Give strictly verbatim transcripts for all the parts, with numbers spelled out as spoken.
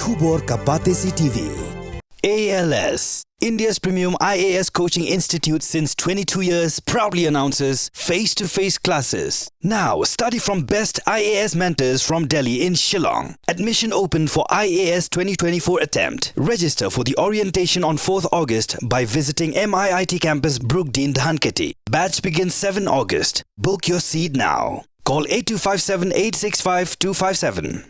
Khubor ka Batesi T V. A L S, India's premium I A S coaching institute since twenty-two years, proudly announces face-to-face classes. Now, study from best I A S mentors from Delhi in Shillong. Admission open for I A S twenty twenty-four attempt. Register for the orientation on fourth August by visiting M I I T campus, Brookdean, Dhankheti. Batch begins seven August. Book your seat now. Call eight two five seven eight six five two five seven.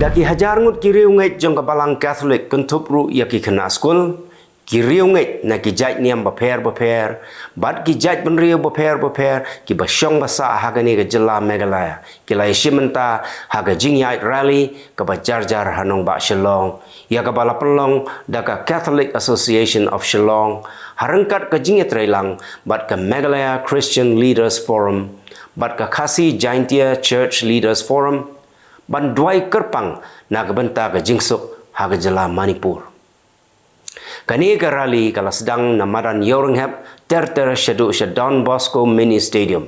Da ki hajar ngut ki riewngeit jong ka Balang Katholik kynthup ruh ïa ki khynnah skul, ki riewngeit na ki jait niam bapher bapher bad ki jait bynriew bapher bapher kiba shong basah ha kane ka jylla Meghalaya, ki la ïashim bynta ha ka jingïaid rally kaba jar jar ha nongbah Shillong, ïa kaba la pynlong da ka Catholic Association of Shillong, ha ryngkat ka jingïatreilang bad ka Meghalaya Christian Leaders Forum bad ka Khasi Jaintia Church Leaders Forum, ban duwai kyrpang na ka bynta ka jingsuk ha ka jylla Manipur. Kane ka rally ka la sdang na madan Ïewrynghep, ter ter shaduh sha Don Bosco Mini Stadium.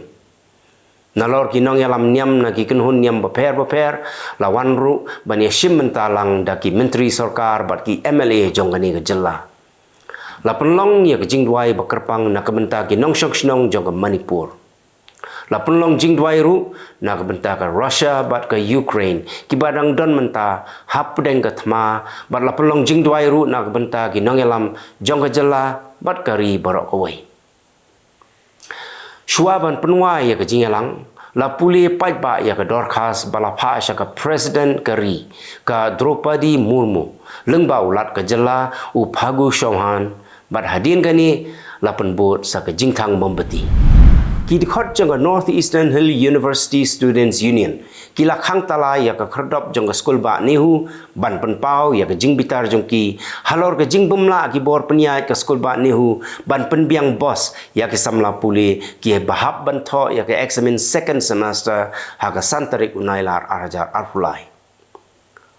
Nalor ki nongïalam niam na ki kynhun niam bapher bapher la wan ruh ban ïashim bynta lang da ki myntri sorkar bad ki M L A jong kane ka jylla. La pynlong ïa ka jingduwai ba kyrpang na ka bynta ki nongshong shnong jong ka Manipur. La pynlong jingduwai ruh na ka bynta ka Russia bad ka Ukraine, kiba dang don mynta hapdeng ka thma, bad la pynlong jingduwai ruh na ka bynta ki nongïalam jong ka jylla bad ka ri baroh kawei. Shuwa ban pynwai ïa ka jingïalang, la pule paidbah ïa ka dorkhas ba la phah sha ka President ka ri, ka Droupadi Murmu, lyngba u Lat ka jylla, u Phagu Chauhan, bad hadien kane la pynbud sa ka jingthang mombati. Ki dkhot jong ka North Eastern Hill University Students Union ki la khang tala ïa ka khyrdop jong ka skulbah NEHU ban pynpaw ïa ka jingbitar jong ki halor ka jingbymlah ki bor pynïaid ka skulbah NEHU ban pynbiang bos ïa ki samla pule kiba hap ban thoh ïa ka eksamin second semester ha ka san tarik u Nailar ar hajar arphew lai.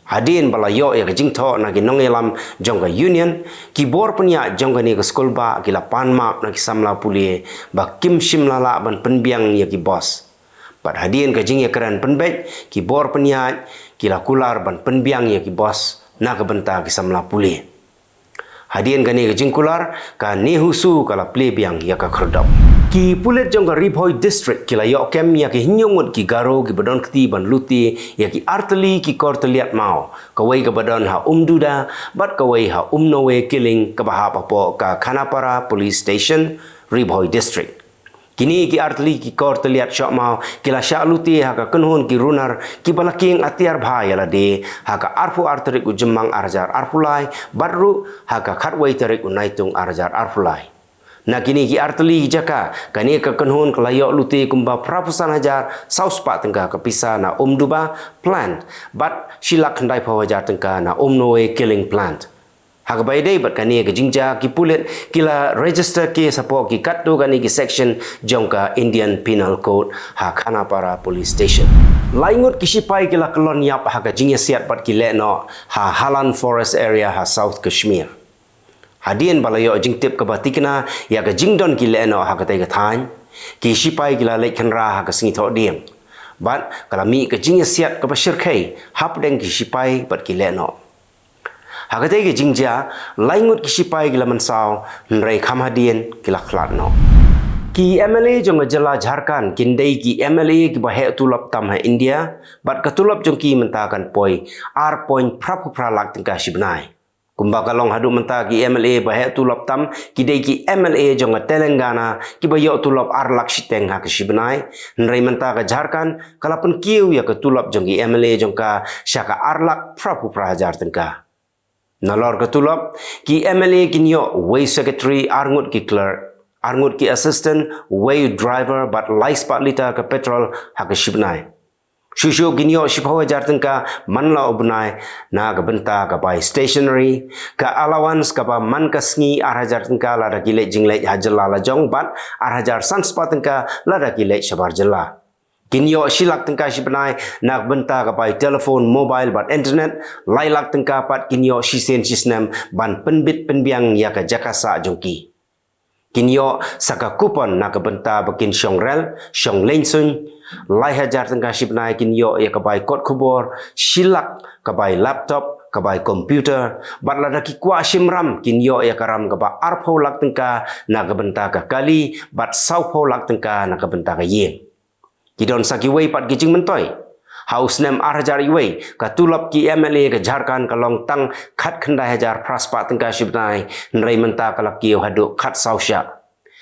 Hadien ba la ïoh ïa ka jingthoh na ki nongïalam jong ka Union, ki bor pynïaid jong kane ka skulbah ki la pan map na ki samla pule ba kim shym la lah ban pynbiang ïa ki bos. Bad hadien ka jingïakren pynbeit, ki bor pynïaid ki la kular ban pynbiang ïa ki bos na ka bynta ki samla pule. Hadien kane ka jingkular, ka NEHUSU ka la plie biang ïa ka khyrdop. Ki pulit jong ka Ri Bhoi District ki la ïoh kem ïa ki hynñiew ngut ki Garo kiba don kti ban lute ïa ki artylli ki kor tylliat maw, kawei kaba don ha Umduda bad kawei ha Umnowe Killing kaba hap hapoh ka Khanapara Police Station, Ri Bhoi District. Kine ki artylli ki kor tylliat shoh maw ki la shah lute ha ka kynhun ki runar kiba la kieng atiar bha ïa lade ha ka arphew ar tarik u Jymmang ar hajar arphew lai bad ruh ha ka khatwei tarik u Naitung ar hajar arphew lai. Na kine ki artylli ki jaka, kane ka kynhun ka la ïoh lute kumba phraphew san hajar saw spah tyngka ka pisa na Umduba plant bad shi lak khyndai phew hajar tyngka na Umnowe Killing plant. Ha kaba ïadei bad kane ka jingjia, ki pulit ki la register case hapoh ki katto katne ki section jong ka Indian Penal Code ha Khanapara Police Station. Lai ngut ki shipai ki la kyllon ïap ha ka jingïasiat bad ki lehnoh ha Halan Forest Area ha South Kashmir. Hadien ba la ïoh jingtip kaba tikna ïa ka jingdon ki lehnoh ha katei ka thaiñ, ki shipai ki la leit khynra ha ka sngi Thohdieng bad ka la mih ka jingïasiat kaba shyrkhei hapdeng ki shipai bad ki lehnoh. Ha katei ka jingjia, lai ngut ki shipai ki la mynsaw, hynrei kham hadien ki la khlad noh. Ki M L A jong ka jylla Jharkhand kin dei ki M L A kiba heh tulop tam ha India, bad ka tulop jong ki mynta kan poi ar point phraphew phra lak tyngka shi bnai. Kumba ka long haduh mynta, ki M L A ba heh tulop tam ki dei ki M L A jong ka Telangana kiba ïoh tulop ar lak shiteng ha ka shi bnai, hynrei mynta ka Jharkhand ka la pynkiew ïa ka tulop jong ki M L A jong ka sha ka ar lak phraphew phra hajar tyngka. Nalor ka tulop, ki M L A kin ïoh wei secretary, ar ngut ki clerk, ar ngut ki assistant, wei driver bad lai spah litre ka petrol ha ka shi bnai. Shuh shuh kin ïoh shiphew hajar tyngka man la u bnai na ka bynta ka bai stationery, ka allowance kaba man ka sngi ar hajar tyngka lada ki leit jingleit ha jylla lajong bad ar hajar san spah tyngka lada ki leit shabar jylla. Kin ïoh shi lak tyngka shi bnai na ka bynta ka bai telephone, mobile bad internet, lai lak tyngka pat kin ïoh shisien shisnem ban pynbit pynbiang ïa ka jaka sah jong ki. Kin ïoh sa ka coupon na ka bynta ba kin shong rel, shong leiñ suiñ, lai hajar tyngka shi bnai kin ïoh ïa ka bai kot khubor, shi lak ka bai laptop, ka bai computer, bad lada ki kwah shim ram kin ïoh ïa ka ram kaba arphew lak tyngka na ka bynta ka kali, bad sawphew lak tyngka na ka bynta ka ïing. Ki don sa kiwei pat ki jingmyntoi. Ha u snem ar hajar wei, ka tulop ki M L A ka Jharkhand ka long tang khatkhyndai hajar phra spah tyngka shi bnai, hynrei mynta ka la kiew haduh khatsaw shah.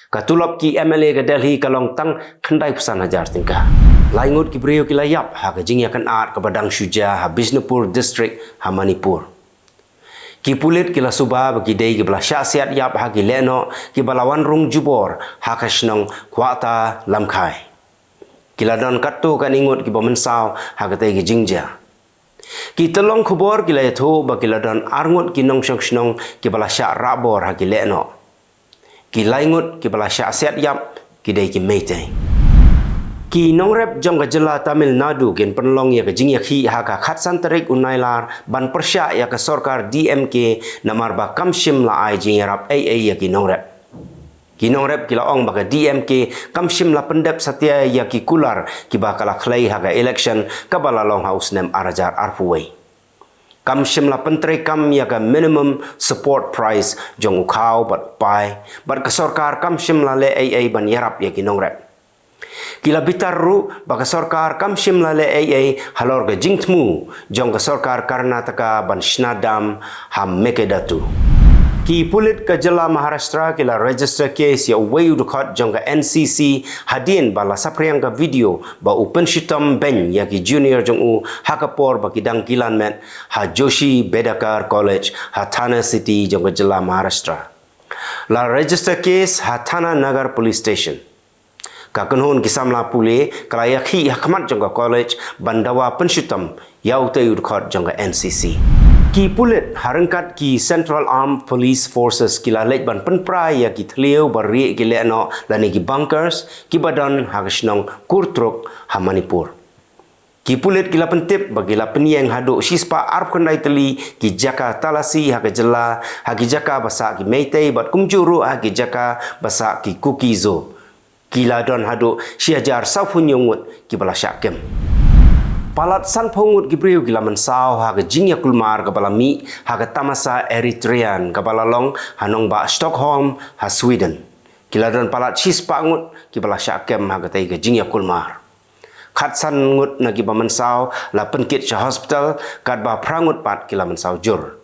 Ka tulop ki M L A ka Delhi ka long tang khyndaiphew san hajar tyngka. Lai ngut ki briew ki la ïap ha ka jingïakynad kaba dang shu jia ha Bishnupur District ha Manipur. Ki pulit ki la suba ba ki dei kiba la shah siat ïap ha ki lehnoh kiba la wan rung jubor ha ka shnong Kwahta Lamkhai. Ki la don katto katne ngut kiba mynsaw ha katei ka jingjia. Ki tyllong khubor ki la ïathuh ba ki la don ar ngut ki nongshong shnong kiba la shah rahbor ha ki lehnoh. Ki lai ngut kiba la shah siat ïap ki dei ki Meitei. Ki nongrep jong ka jylla Tamil Nadu kin pynlong ïa ka jingïakhih ha ka khatsan tarik u Nailar ban pyrshah ïa ka sorkar D M K namar ba kam shym la ai jingïarap ei ei ïa ki nongrep. Ki nongrep ki la ong ba ka D M K kam shym la pyndep satia ïa ki kular kiba ka la khlei ha ka election kaba la long ha u snem ar hajar arphew wei. Kam shym la pyntreikam ïa ka minimum support price jong u khaw bad u pai, bad ka sorkar kam shym la leh ei ei ban ïarap ïa ki nongrep. Ki la bitar ruh ba ka sorkar kam shym la leh ei ei halor ka jingthmu jong ka sorkar Karnataka ban shna dam ha Meghalaya. Ki pulit ka jylla Maharashtra ki la register case ïa uwei u dkhot jong ka N C C hadien ba la saphriang ka video ba u pynshitom beiñ ïa ki junior jong u ha ka por ba ki dang kilan met ha Joshi Bedekar College ha Thane City jong ka jylla Maharashtra. La register case ha Thana Nagar Police Station. Ka kynhun ki samla pule ka la ïakhih ha khmat jong ka college ban dawa pynshitom ïa utei u dkhot jong ka N C C. Ki pulit ha ryngkat ki Central Armed Police Forces ki la leit ban pynpra ïa ki thliew ba rieh ki lehnoh lane ki bunkers kiba don ha ka shnong Kurtruk ha Manipur. Ki pulit ki la pyntip ba ki la pynïeng haduh shispah arphew khyndai tylli ki jaka talasi ha ka jylla, ha ki jaka ba sah ki Meitei bad kumjuh ruh ha ki jaka ba sah ki Kuki-Zo. Ki la don haduh shi hajar sawphew hynñiew ngut kiba la shah kem. Palat sanphew ngut ki briew ki la mynsaw ha ka jingïakulmar kaba la mih ha ka tamasa Eritrean kaba la long ha nongbah Stockholm ha Sweden. Ki la don palat shispah ngut kiba la shah kem ha katei ka jingïakulmar. Khatsan ngut na kiba mynsaw la pynkit sha hospital, katba phra ngut pat ki la mynsaw jur.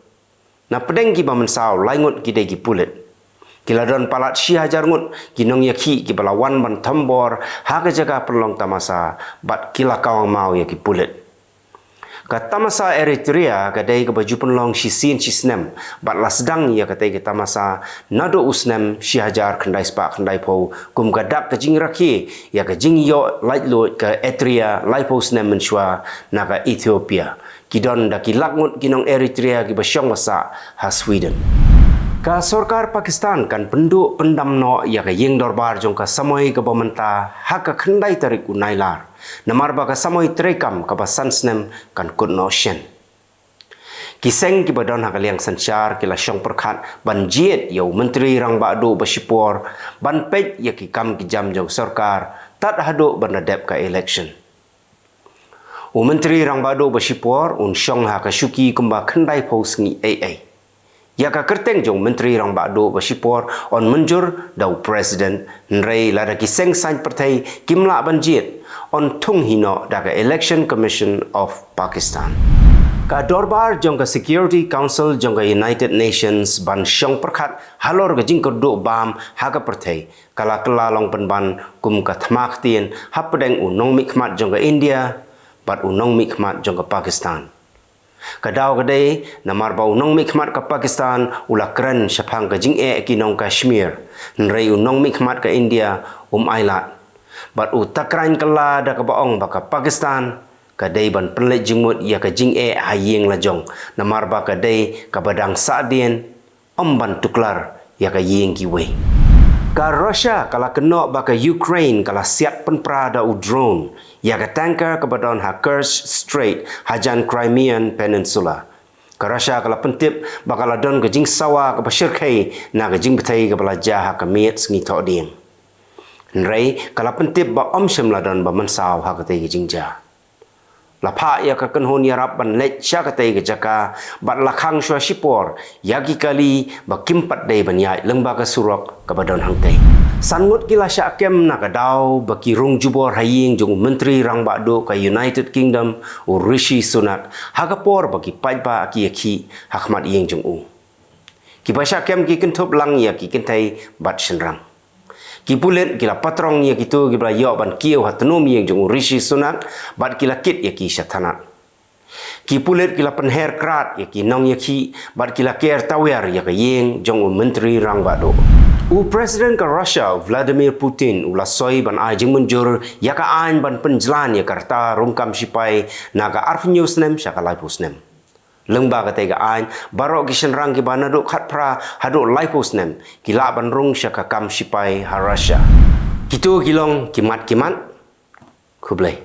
Na pdeng kiba mynsaw, lai ngut ki dei ki pulit. Ki la don palat shi hajar ngut ki nongïakhih kiba la wan ban thombor ha ka jaka pynlong tamasa bad ki la kawang maw ïa ki pulit. Ka tamasa Eritrea ka dei kaba ju pynlong shisien shisnem bad la sdang ïa katei ka tamasa naduh u snem shi hajar khyndai spah khyndaiphew kum ka dak ka jingrakhe ïa ka jingïoh laitluid ka Eritrea laiphew snem mynshuwa na ka Ethiopia. Ki don da ki lak ngut ki nong Eritrea kiba shong ba sah ha Sweden. Ka sorkar Pakistan kan pynduh pyndam noh ïa ka ïing dorbar jong ka samoi kaba mynta ha ka khyndai tarik u Nailar. Namar ba ka samoi treikam kaba san snem kan kut noh shen. Ki seng kiba don ha ka liang synshar ki la shong pyrkhat ban jied ïa u Myntri Rangbah Duh ba shipor ban peit ïa ki kam ki jam jong sorkar tad haduh ban da dep ka election. U Myntri Rangbah Duh ba shipor un shong ha ka shuki kumba khyndaiphew sngi ei ei. Ïa ka kyrteng jong u Myntri Rangbah Duh ba shipor yn mynjur da u President, hynrei lada ki seng saiñ pyrthei kim lah ban jied, yn thung hi noh da ka Election Commission of Pakistan. Ka dorbar jong ka Security Council jong ka United Nations ban shong pyrkhat halor ka jingkyrduh bam ha ka pyrthei ka la kylla long pynban kum ka thma ktien hapdeng u nongmihkhmat jong ka India bad u nongmihkhmat jong ka Pakistan. Ka daw ka dei namar ba u nongmihkhmat ka Pakistan u la kren shaphang ka jingeh ki nong Kashmir, hynrei u nongmihkhmat ka India um ailad. Bad u takraiñ kylla da kaba ong ba ka Pakistan ka dei ban pynleit jingmut ïa ka jingeh ha ïing la jong namar ba ka dei kaba dang sahdien, ym ban tuklar ïa ka ïing kiwei. Ka Russia ka la kynnoh ba ka Ukraine ka la siat pynpra da u drone ïa ka tanker kaba don ha Kerch Strait hajan Crimean Peninsula. Ka Russia ka la pyntip ba ka la don ka jingsawa kaba shyrkhei na ka jingbthei kaba la jia ha ka miet sngi Thohdieng. Hynrei ka la pyntip ba ym shym la don ba mynsaw ha katei ka jingjia. La phah ïa ka kynhun ïarap ban leit sha katei ka jaka bad la khang shuwa shipor ïa ki kali ba kim pat dei ban ïaid lyngba ka surok kaba don hangtei. San ngut ki la shah kem na ka daw ba ki rung jubor ha ïing jong u Myntri Rangbah Duh ka United Kingdom, u Rishi Sunak, ha ka por ba ki paidbah ki ïakhih ha khmat ïing jong u. Kiba shah kem ki kynthup lang ïa ki kynthei bad shynrang. Ki pulit ki la patrong ïa kito kiba la ïoh ban kiew ha tnum ïing jong u Rishi Sunak bad ki la kit ïa ki sha thanat. Ki pulit ki la pynher krad ïa ki nongïakhih bad ki la ker tawiar ïa ka ïing jong u Myntri Rangbah Duh. U President ka Russia, u Vladimir Putin, u la soi ban ai jingmynjur ïa ka aiñ ban pynjlan ïa ka rta rung kam shipai na ka arphew hynñiew snem sha ka laiphew snem. Lyngba katei ka aiñ, baroh ki shynrang kiba naduh khatphra haduh laiphew snem ki lah ban rung sha ka kam shipai ha Russia. Kito ki long ki mat ki mat. Khublei.